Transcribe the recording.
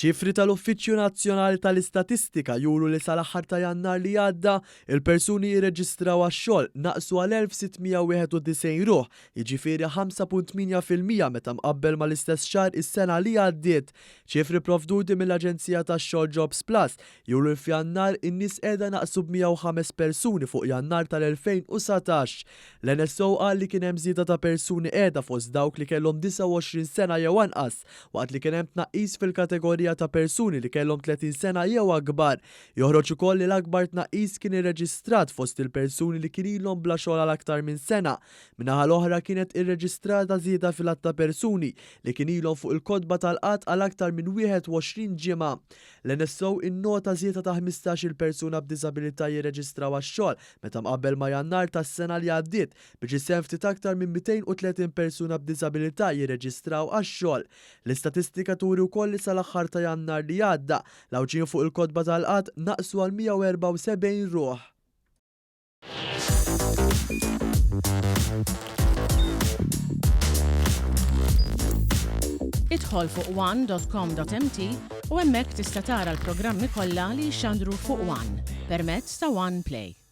Ċifri tal-Uffiċċju Nazzjonali tal-Istatistika juru li sal-aħħar ta' Jannar li għadda, il-persuni jirreġistraw għax-xogħol naqsu għal 1,691 ruħ, jiġifieri 5.8% meta mqabbel mal-istess xahar is-sena li għaddiet. Ċifri pprovduti mill-aġenzija tax-xogħol Jobs Plus juru li f'Jannar in-nies qiegħda naqsu b'105 persuni fuq Jannar tal-2019. L-NSO qal li kien hemm żieda ta' persuni qiegħda fost dawk li kellhom 29 sena jew anqas, waqt li kien hemm tnaqqis fil-kategorija ta' persuni li kellhom 30 sena jew akbar. Joħroġ ukoll li l-akbar tnaqqis kien irreġistrat fost il-persuni li kien ilhom bla xogħol għal aktar minn sena. Min-naħa l-oħra kienet irreġistrata żieda fil-għadd ta' persuni li kien ilhom fuq il-kotba tal-qgħad għal aktar minn 21 ġimgħa. L-NSO innota żieda ta' 15-il persuna b'diżabilità jirreġistraw għax-xogħol meta mqabbel ma' Jannar tas-sena li għaddiet biex is-sehem ftit aktar minn 230 persuna b'diżabilità jirreġistraw għax-xogħol. L-istatistika turi wkoll li sal-aħħar ta' Jannar li għadda, l-Għawdxin fuq il-kotba tal-qgħad naqsu għal 174 ruħ. Idħol fuq one.com.mt u hemmhekk tista' tara l-programmi kollha li jixxandru fuq One permezz ta' One Play.